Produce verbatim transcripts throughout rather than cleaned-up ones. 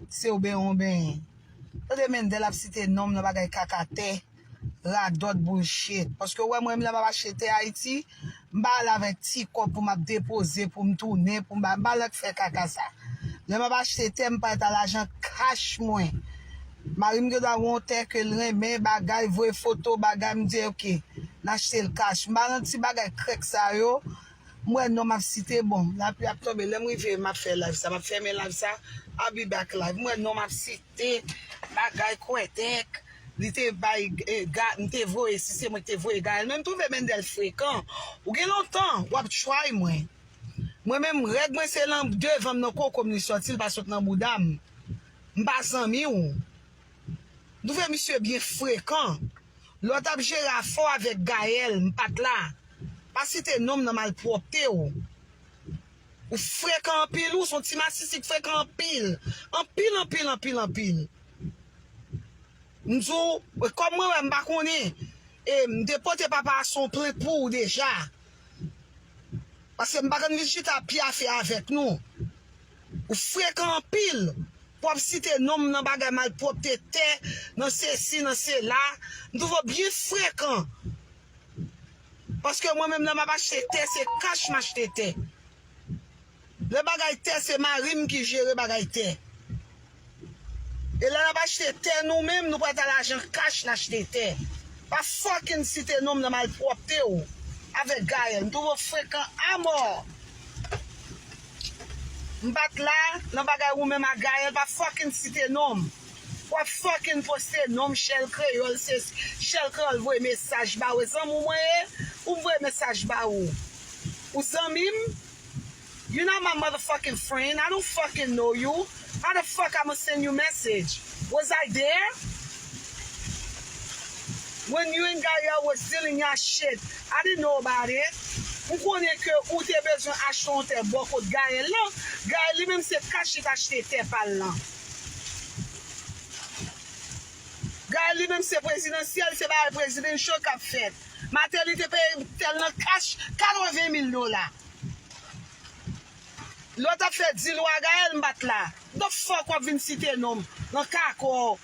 Se w benyen w benyen. Tande Mendel ap site non m nan bagay kaka tè, radòt, bullshit. Paske w wè mwen menm lè m ap achte tè Ayiti, m pa al avèk ti kòb pou m ap depoze, pou m tounen, pou m ba, m pa al ak fè kaka sa. Lè m ap achte tè, m parèt a lajan kach mwen. Mari m gen dwa wè yon tè ke l renmen, bagay, voye foto, bagay, m di, "Oke, n achte l kach." M pa nan ti bagay krèk sa yo. M wè non m ap site, bon, lapli ap tonbe. Lè m rive, m ap fè live sa, m ap fèmen live sa. I'll be back live. M wè non m ap site, bagay kwètèk. Li te bay, eh, ga, m te voye, si se mwen ki te voye Gaël. Men m twouve Mendel frekan. Ou gen lontan, w ap try mwen. Mwen menm, règ mwen se nan devan m, nan koko m li sòti, li pa sot nan bouda m. M pa zanmi w. M twouve misye byen frekan. Lè w t ap jere afè w avèk Gaël, m pa t la. Pa site non m nan malpwòpte w. Ou frekan anpil, ou se yon ti masisi k frekan anpil. Anpil, anpil, anpil, anpil. M di w, kòm mwen wè, m pa konnen. E m te pote papa a se yon plent pou ou deja. Paske m pa konn vin chita pyafe avèk nou. Ou frekan anpil. Pou w ap site non m nan bagay malpwòpte tè, nan sesi, nan sela. M twouve w byen frekan. Paske mwen menm lè m ap achte tè, se kach m achte tè. Lè bagay tè, se mari m ki jere bagay tè. E lè n ap achte tè nou menm, nou pral ta lajan kach n achte tè. Pa fucking site non m nan malpwòpte w avèk Gaël. M twouve w frekan a mò. M pa t la nan bagay ou menm ak Gaël, pa fucking site non m. W ap fucking poste non m, Shell Kreyòl, se Shell Kreyòl voye mesaj ba ou. E zanmi w mwen ye, ou m voye mesaj ba ou. Ou zanmi m? You not my motherfucking friend. I don't fucking know you. How the fuck I'ma send you message? Was I there? When you and Gaël was dealing y'all shit, I didn't know about it. M konnen ke ou te bezwen achte yon tè bò kot Gaël lan. Gaël li menm se kach li t achte tè pa l lan. Gaël li menm se prezidansyèl, se bagay presidential k ap fèt. Martelly te peye tè l nan kach katreven mil dola. Lè w t ap fè deal ou a Gaël, m pa t la. The fuck w ap vin site non m nan kakò w.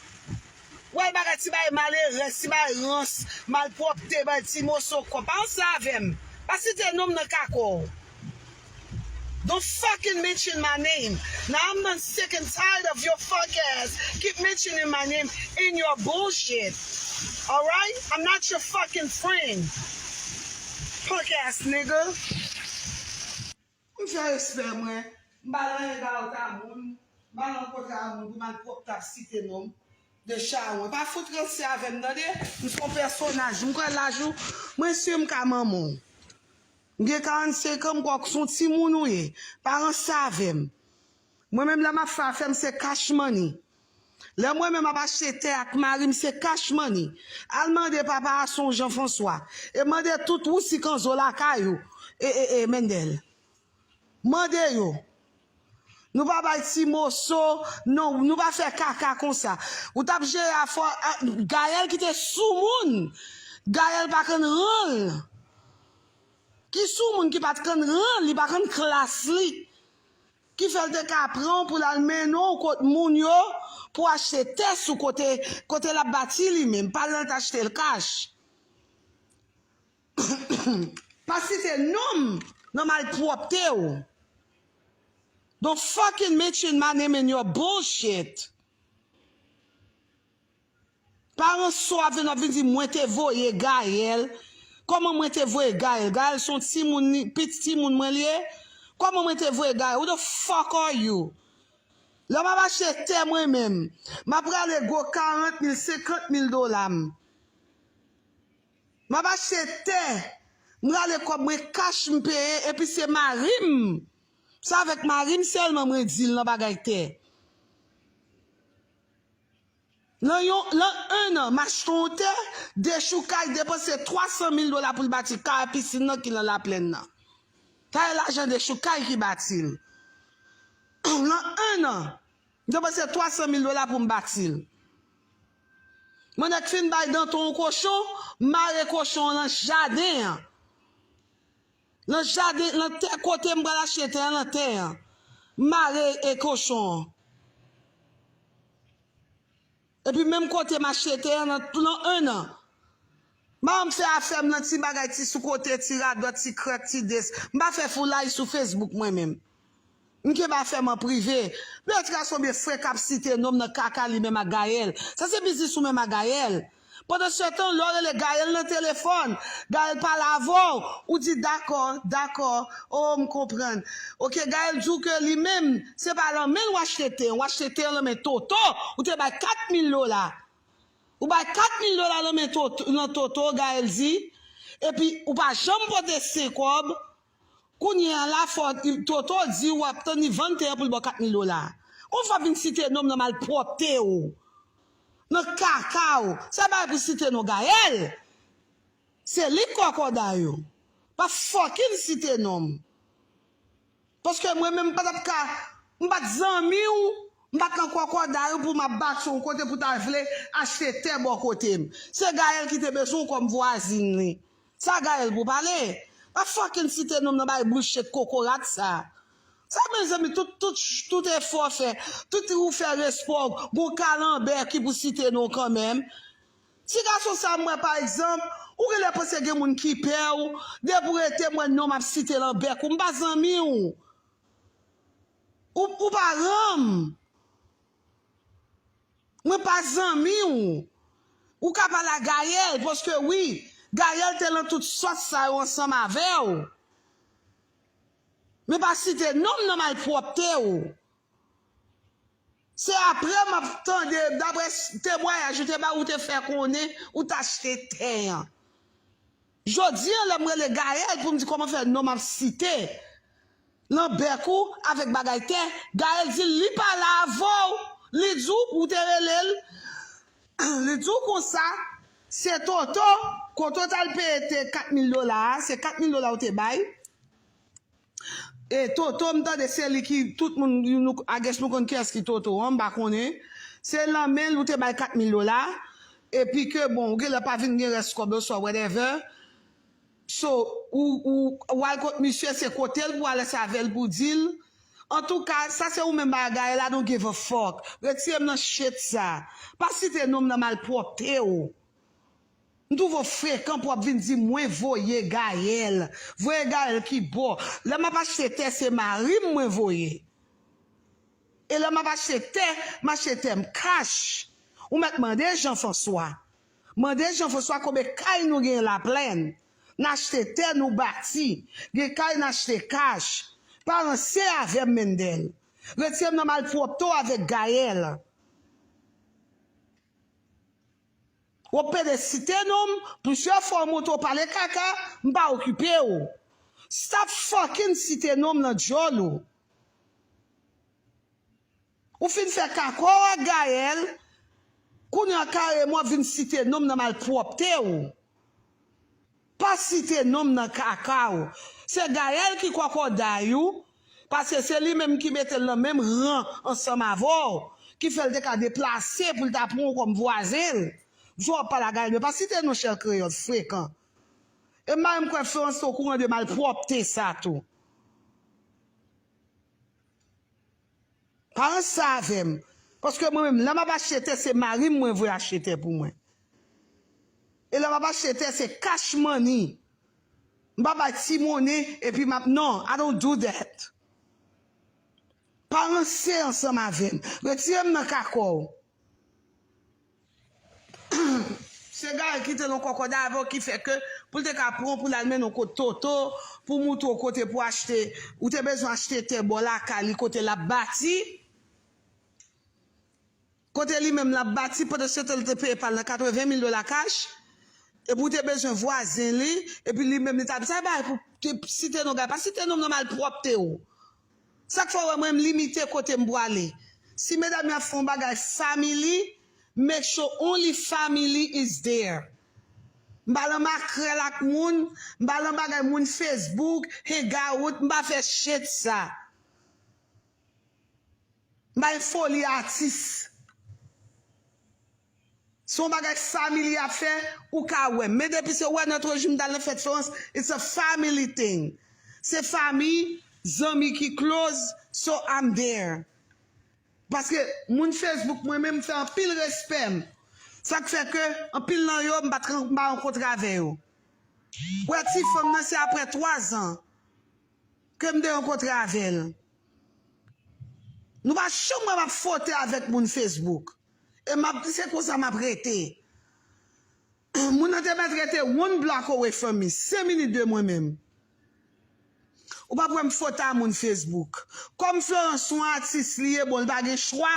Wè bagay ti bagay malerèz, ti bagay rans, malpwòpte, bay ti moso kòb. Pa ranse avè m. Pa site non m nan kakò w. Don't fucking mention my name. Now I'm done sick and tired of your fuck ass keep mentioning my name in your bullshit. Alright? I'm not your fucking friend. Punk ass nigga. M fè respè mwen. M pa nan anyen dayòt a moun. M pa nan kontra a moun pou malpwòpte ap site non m de chawony. Pa fout ranse avè m, tande? M se yon pèsonaj. M kwè laj ou, mwen si m ka manman w. M gen karannsenk an, m kwè w se yon timoun ou ye. Pa ranse avè m. Mwen menm lè m ap fè afè m, se cash money. Lè mwen menm ap achte tè ak mari m, se cash money. Al mande papa a se yon Jean François. E mande tout wousi kanzo lakay ou. E, e, e, Mendel. Mande yo. Nou pa bay ti moso, non, nou pa fè kaka konsa. Ou t ap jere afè, a, Gaël ki te soumoun. Gaël pa konn ran l. Ki soumoun ki pa t konn ran l, li pa konn klas li. Ki fè l te ka pran w pou l al mennen w kot moun yo, pou achte tè sou kote, kote l ap bati li menm. Pa l al t achte l kach. Pa site non m nan malpwòpte w. Don't fucking mention my name in your bullshit. Pa ranse w ap vin, w ap vin di mwen te voye Gaël. Kòman mwen te voye Gaël? Gaël se yon timoun, li, pitit timoun mwen li ye. Kòman mwen te voye Gaël? Who the fuck are you? Lè m ap achte tè mwen menm, m ap rale gwo karant mil, senkant mil dola m. M ap achte tè, m rale kòb mwen kach m peye, epi se mari m. Se avèk mari m sèlman mwen deal nan bagay tè. Nan yon, nan en an, m achte yon tè, dechoukay, depanse twa san mil dola pou l bati kay ak pisin nan ki nan Laplèn nan. Kay lajan dechoukay ki bati l. Nan en an, m depanse twa san mil dola pou m bati l. Mwen nèk fin bay Danton yon kochon, m mare kochon an nan jaden an. Nan jaden, nan tè kote m pral achte tè an, nan tè an. M mare e kochon an. Epi menm kote m achte tè an nan, nan en an. M pa janm fè afè m nan ti bagay, ti sou kote, ti radòt, ti krèk, ti des. M pa fè foulay sou Facebook mwen menm. M kenbe afè m an prive. Petra se yon byen frekan ap site non m nan kaka li menm ak Gaëlle. Sa se biznis ou menm ak Gaëlle. Pandan se tan, lè w rele Gaëlle nan telefòn, Gaëlle pale avè w, ou di, "Dakò, dakò, o, m konprann." Oke, Gaëlle di w ke li menm, se pa lan men l w achte tè an, w achte tè an lan men Toto, ou te bay kat mil dola. Ou bay kat mil dola lan men Toto, lan Toto, Gaëlle di, epi ou pa janm pote sen kòb. Kounye a la, fò Toto di w ap tann li vann tè an pou l ba w kat mil dola. Yon fwa vin site non m nan malpwòpte w, nan kaka w, sa bagay pou site non Gaëlle. Se li k kòkòday ou. Pa fucking site non m. Paske mwen menm, m pa t ap ka, m pa t zanmi w, m pa t nan kòkòday ou pou m ap bat yon kote pou ta vle achte tè bò kote m. Se Gaëlle ki te bezwen w kòm vwazin li. Sa Gaëlle pou pale? Pa fucking site non m nan bay bullshit kokorat sa. Sa, mezanmi, tout, tout, tout efò fè, tout ou fè respè w, gon kalanbè ki pou site non kanmenm. Ti gason sa m wè, pa egzanp, ou genlè panse gen moun ki pè w, depi w rete m wè non m ap site lan bèk ou, m pa zanmi w. Ou, ou pa ranm. Mwen pa zanmi w. Ou ka pale a Gaëlle, paske wi, Gaëlle te lan tout sòs sa yo ansanm avè w. Men pa site non m nan malpwòpte w. Se apre m ap tande, daprè s-, temwayaj ou te bay, ou te fè konnen ou t achte tè an. Jodi an, lè m rele Gaëlle pou m di kòman fè non m ap site lan bèk ou avèk bagay tè, Gaëlle di li pale avè w, li di w pou w te rele l, li di w konsa, se Toto, kote w t al peye tè kat mil dola a, se kat mil dola w te bay. E Toto, m tande se li ki, tout moun, nou, I guess nou konn kiyès ki Toto an, m pa konnen. Se lan men l ou te bay kat mil dola, epi ke, bon, ou genlè pa vin gen rès kòb yo, so whatever. So, ou, ou, ou al kot misye, se kote l pou al, se avè l pou di l. Antouka, sa se ou menm bagay la, I don't give a fuck. Retire m nan shit sa. Pa site non m nan malpwòpte w. M twouve w frekan pou w ap vin di mwen voye Gaëlle. Voye Gaëlle ki bò? Lè m ap achte tè, se mari m mwen voye. E lè m ap achte tè, m achte tè m kach. Ou mèt mande Jean François. Mande Jean François konbyen kay nou genyen Laplèn. N achte tè, nou bati. Gen kay n achte kach. Pa ranse avè m, Mendel. Retire m nan malpwòpte w avèk Gaëlle. W ap pede site non m, plizyè fwa w montre w pale kaka, m pa okipe w. Stop fucking site non m nan djòl ou. Ou fin fè kaka w ak Gaëlle, kounye a kareman w ap vin site non m nan malpwòpte w. Pa site non m nan kaka w. Se Gaëlle ki kòkòday ou, paske se li menm ki mete l nan menm ran ansanm avè w, ki fè l te ka deplase pou l ta pran w kòm vwazen l. M sou w ap pale a Gaëlle, men pa site non Chèl Kreyòl, frekan. E m pa menm kwè Florence te okouran de malpwòpte sa tou. Pa ranse avè m. Paske mwen menm, lè m ap achte tè, se mari m mwen voye achte tè pou mwen. E lè m ap achte tè, se cash money. M pa bay ti monnen, epi m ap, non, I don't do that. Pa ranse ansanm avè m. Retire m nan kaka w. Se Gaëlle ki te nan kòkòday avè w ki fè ke pou l te ka pran w pou l al mennen w kot Toto, pou montre w kote pou achte, ou te bezwen achte tè bò lakay li kote l ap bati. Kote li menm l ap bati, pandan se tan l te peye pa l nan katreven mil dola kach, epi w te bezwen vwazen li, epi li menm li t ap, sa bay pou te site non Gaëlle, pa site non m nan malpwòpte w. Sa k fè w wè mwen m limite kote m pwale. Si medam yo ap fè yon bagay family, make sure only family is there. M pa lan makrèl ak moun, m pa lan bagay moun Facebook, hangout, m pa fè shit sa. M pa gen foli atis. Se yon bagay family ap fè, ou ka wè m. Men depi se wè nòt jou m t al nan fèt Florence, it's a family thing. Se fanmi, zanmi ki close, so I'm there. Paske moun Facebook mwen menm fè anpil respè m. Sa k fè ke anpil nan yo m pa t ran- m pa rankontre avè yo. Wè ti fanm nan se apre twa zan ke m te rankontre avè l. Nou pa janm wè m ap fote avèk moun Facebook. E m ap se konsa m ap rete. Moun nan te mèt rete one block away from me, senk minit de mwen menm. Ou p ap wè m fote a moun Facebook. Kòm Florence se yon atis li ye, bon, li pa gen chwa.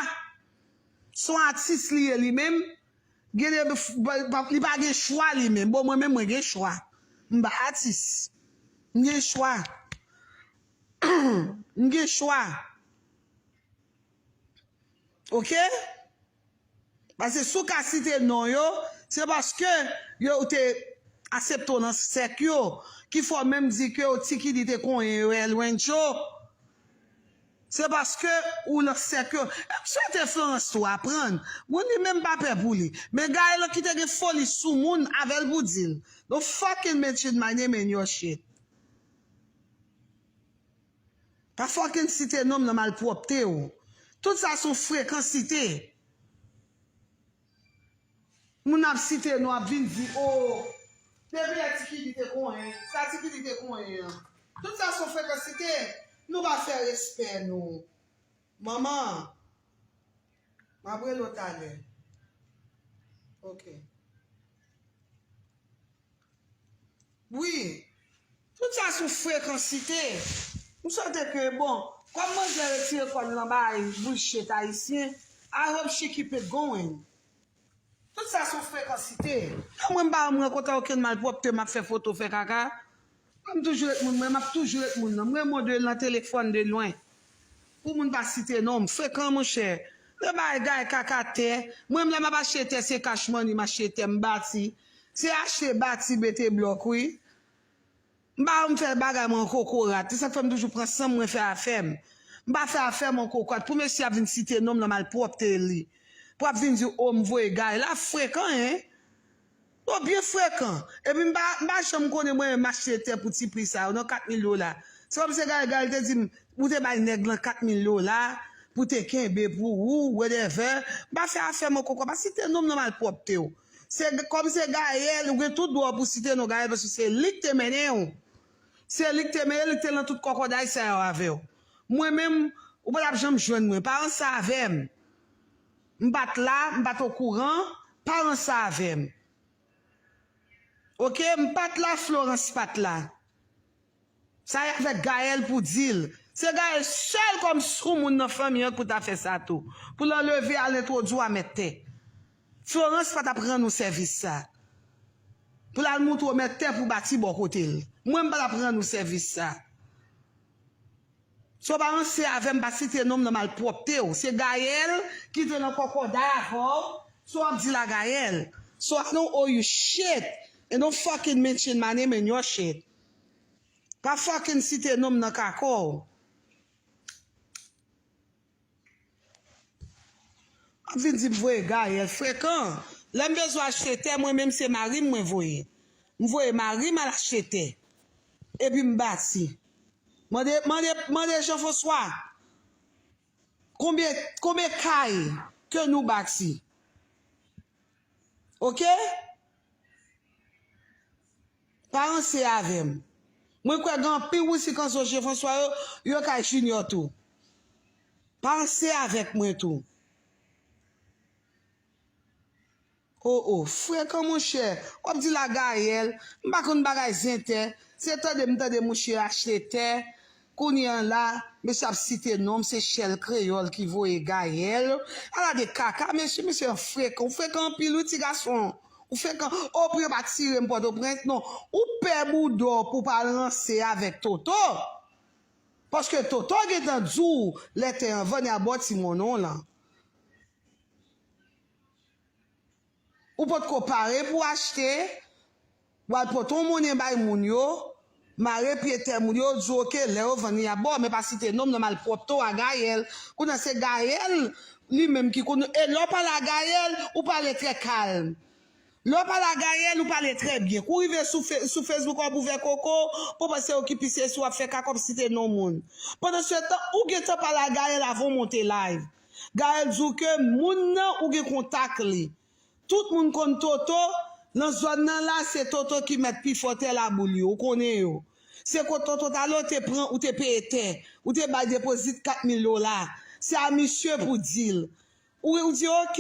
Se yon atis li ye li menm. Gen de, li pa gen chwa li menm. Bon, mwen menm, mwen gen chwa. M pa atis. M gen chwa. M gen chwa. Oke? Paske si w ka site non yo, se paske yo te aksepte w nan sèk yo, ki fè w menm di ke w Tiki Di te konyen yo, El Rancho. Se paske ou nan sèk yo. E m swete Florence tou aprann. Moun li menm pa pè pou li. Men Gaëlle ki te gen foli sou moun avè l pou di l. Don't fucking mention my name in your shit. Pa fucking site non m nan malpwòpte w. Tout sa se yon frekansite. Moun ap site non ap vin di, o, depi lè Tiki Di te konyen, sa Tiki Di te konyen an. Tout sa se yon frekansite. Nou pa fè respè nou. Manman, m ap rele w talè. Oke. Wi. Tout sa sou frekansite. M swete ke, bon, kòm manzè retire kò l nan bay bullshit ayisyen, I hope she keep it going. Tout sa sou frekansite. Lè mwen m pa rankontre okenn malpwòpte, m ap fè foto, fè kaka. Mwen m toujou ret moun mwen, m ap toujou ret moun nan. M renmen w de nan telefòn de lwen. Pou moun pa site non m. Frekan, monchè. Lè bagay kaka tè. Mwen menm lè m ap achte tè, se cash money m achte tè, m bati. Se achte, bati, mete blòk, wi. M pa janm fè bagay mwen an kokorat. Se sa k fè m toujou pran san m, mwen fè afè m. M pa fè afè m an kokorat. Pou mesye ap vin site non m nan malpwòpte li. Pou ap vin di, o, m voye Gaëlle. L ap frekan, en. Yo byen frekan. Epi m pa, m pa janm konnen mwen menm m achte tè pou ti pri sa yo, non, kat mil dola. Se kòm se Gaëlle, Gaëlle te di m, ou te bay nèg lan kat mil dola, pou te kenbe pou ou, whatever. M pa fè afè m an kokorat, pa site non m nan malpwòpte w. Se kòm se Gaëlle, ou gen tout dwa pou site non Gaëlle, paske se li k te mennen w. Se li k te mennen, li k te nan tout kòkòday sa yo avè w. Mwen menm, ou pa t ap janm jwenn mwen. Pa ranse avè m. M pa t la, m pa t okouran, pa ranse avè m. Oke, m pa t la, Florence pa t la. Sa e avèk Gaëlle pou di l. Se Gaëlle sèl kòm sou moun nan fanmi an pou ta fè sa tou. Pou l anleve al entwodui w a mèt tè. Florence pa t ap rann ou sèvis sa. Pou l al moutre w mèt tè pou bati bò kote l. Mwen m pa t ap rann ou sèvis sa. So pa ranse avè m, pa site non m nan malpwòpte w. Se Gaëlle ki te nan kòkòday avè w. So ap di la Gaëlle. So I don't owe you shit. And don't fucking mention my name in your shit. Pa fucking site non m nan kakò w. Ap vin di m voye Gaëlle frekan. Lè m bezwen achte tè, mwen menm se mari m mwen voye. M voye mari m al achte tè. Epi m bati. Mande, mande, mande Jean François. Konbyen, konbyen kay ke nou bati? Oke? Pa ranse avè m. Mwen kwè gen anpil wousikanzo Jean François yo, yo kay Junior tou. Pa ranse avèk mwen tou. O, o, frekan monchè. W ap di la Gaëlle, m pa konn bagay zentè. Se tande m tande mouche achte tè. Kounye a la, mesye ap site non m, se Shell Kreyòl ki voye Gaëlle. Ala de kaka, mesye, mesye an frekan. Ou frekan anpil, wi, ti gason. Ou frekan. O, pou yo pa tire m Pòtoprens, non. Ou pè bouda w pou w pa ranse avèk Toto. Paske Toto gentan di w, lè tè an vann, y a ba w ti monnen w lan. Ou potko pare pou achte, w al pote yon monnen bay moun yo, mare pye tè moun yo, di w, oke, lè yo vann li, y a ba w, men pa site non m nan malpwòpte w a Gaëlle. Kounye a se Gaëlle li menm ki konn, e lè w pale a Gaëlle, ou pale trè kalm. Lè w pale a Gaëlle, ou pale trè byen. Kou rive sou fe-, sou Facebook, w ap ouvè koko, pou panse yo ki pi sesi, w ap fè kaka, w ap site non moun. Pandansetan, ou gentan pale a Gaëlle avan w monte live. Gaël di w ke moun nan ou gen kontak li. Tout moun konn Toto, nan zòn nan la, se Toto ki mèt pifò tè laboul yo, ou konnen yo. Se kot Toto t ale, ou te pran, ou te peye tè, ou te bay depozit kat mil dola. Se a misye pou di l. Ou, ou di, "Ok,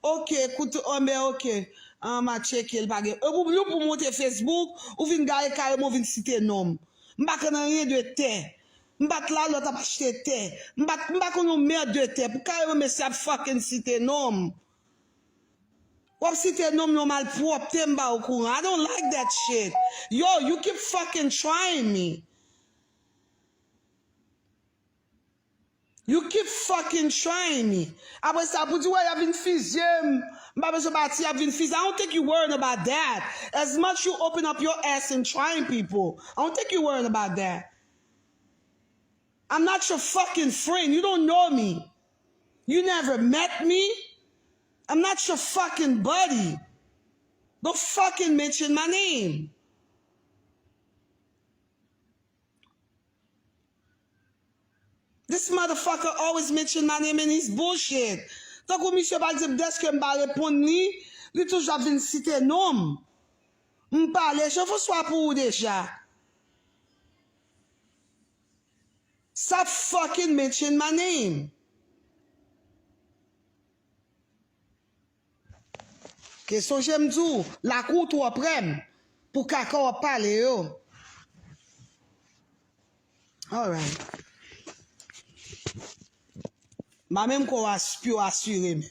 ok, koute, anben, ok, an, m a tcheke l, pa gen." Epi w, pou monte Facebook, ou vin gaye kareman, ou vin site non m. M pa konn anyen de tè. M pa t la lòt ap achte tè. M pa, m pa konn yon mèd de tè. Pou kareman mesye ap fucking site non m. W ap site non m nan malpwòpte, m pa okouran. I don't like that shit. Yo, you keep fucking trying me. You keep fucking trying me. Apre sa, pou di, "Wè, y ap vin fizye m." M pa bezwen pati, y ap vin fizye. I don't think you worried about that. As much you open up your ass and trying people, I don't think you worried about that. I'm not your fucking friend. You don't know me. You never met me. I'm not your fucking buddy. Don't fucking mention my name. This motherfucker always mention my name and his bullshit. Tankou misye pa di m dèske m pa reponn li, li toujou ap vin site non m. M pale Jean-François pou ou deja. Stop fucking mention my name. Ke sonje m di w, lakou w twò prè m, pou kaka w ap pale yo. Alright. M pa menm kwè w as-, pi w asire menm.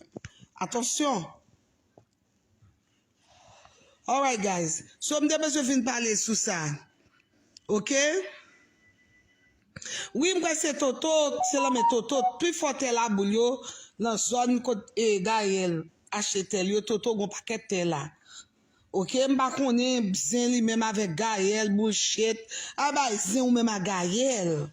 Atansyon. Alright, guys. So, m te bezwen vin pale sou sa. Ok? Wi, m kwè se Toto, se lanmen Toto, pifò tè laboul yo nan zòn kot, e, Gaël achte tè l yo, Toto gon pakèt tè la. Ok, m pa konnen zen li menm avèk Gaël, bullshit. A bay zen ou menm a Gaël.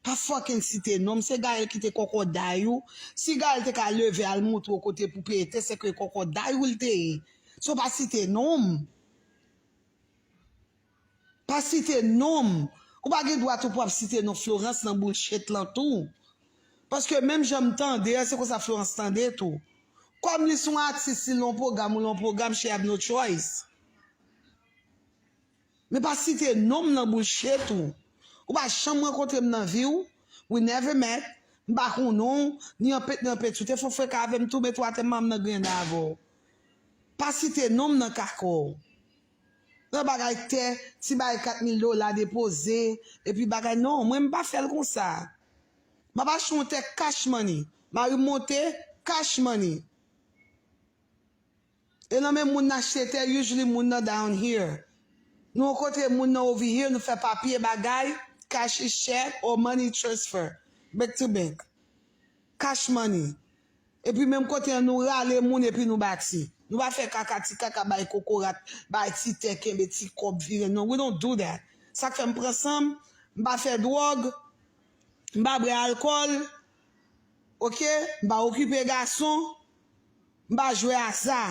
Pa fucking site non m, se Gaël ki te kòkòday ou. Si Gaël te ka leve al montre w kote pou peye tè, se ke kòkòday ou l te ye. So pa site non m. Pa site non m. Ou pa gen dwa tou pou ap site non Florence nan bullshit lan tou. Paske menm jan m tande a, se konsa Florence tande tou. Kòm li se yon atis, li nan yon pwogram, ou nan yon pwogram, she have no choice. Men pa site non m nan bullshit ou. Ou pa janm rankontre m nan vi w. We never met. M pa konnen w, ni anpet, ni anpet. Ou te fè yon freka avè m tou, met w atè, m nan grenn avè w. Pa site non m nan kaka w. Nan bagay tè, ti bagay kat mil dola depoze, epi bagay, non, mwen m pa fè l konsa. M ap achte yon tè cash money. Mari m monte, cash money. E nan men moun n achte tè, usually moun nan down here. Nou kote moun nan over here, nou fè papye bagay, cash is check or money transfer, bank to bank. Cash money. Epi menm kote an, nou rale moun epi nou bati. Nou pa fè kaka, ti kaka, bay kokorat, bay ti tè, kenbe ti kòb, vire. Non, we don't do that. Sa k fè m pran san m, m pa fè dwòg, m pa bwè alkòl, ok? M pa okipe gason, m pa jwe aza.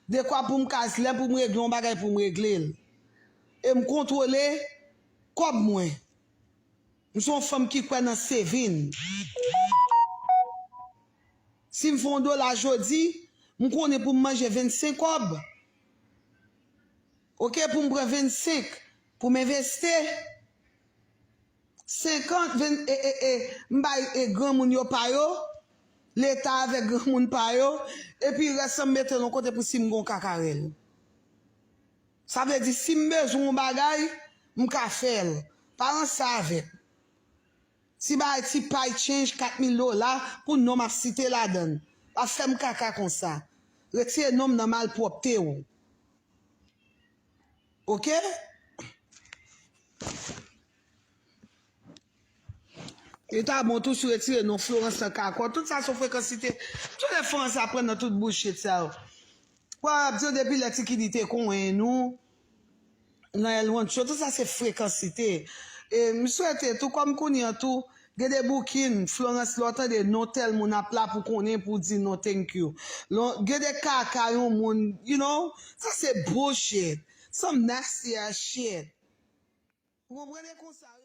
Dekwa pou m ka, lè pou m regle yon bagay pou m regle l. E m kontwole kòb mwen. M se yon fanm ki kwè nan saving. Si m fè yon dola jodi, m konnen pou m manje vennsenk kòb. Ok, pou m pran vennsenk, pou m envesti. Senkant, ven, e, e, e, m bay, e, granmoun yo pa yo, Leta avèk granmoun pa yo, epi rès lan m mete l yon kote pou si m gon kakarèl. Sa vle di, si m bezwen yon bagay, m ka fè l. Pa ranse avè m. Ti bagay, ti pay change kat mil dola pou non m ap site ladan l. Pa fè m kaka konsa. Retire non m nan malpwòpte w. Ok? Li ta bon tou si w retire non Florence nan kaka w. Tout sa se frekansite. Tout lè Florence ap pran nan tout bullshit sa yo. Pou ap di w depi lè Ti Kidi te konyen nou nan El Rancho, tout sa se frekansite. E m swete tou, kòm kounye an tou, gen de boukin, Florence, lè w tande non tèl moun ap la pou konnen pou di non thank you. Lè w, gen de kaka yon moun, you know, sa se bullshit. Some nasty ass shit. Ou konprann e konsa?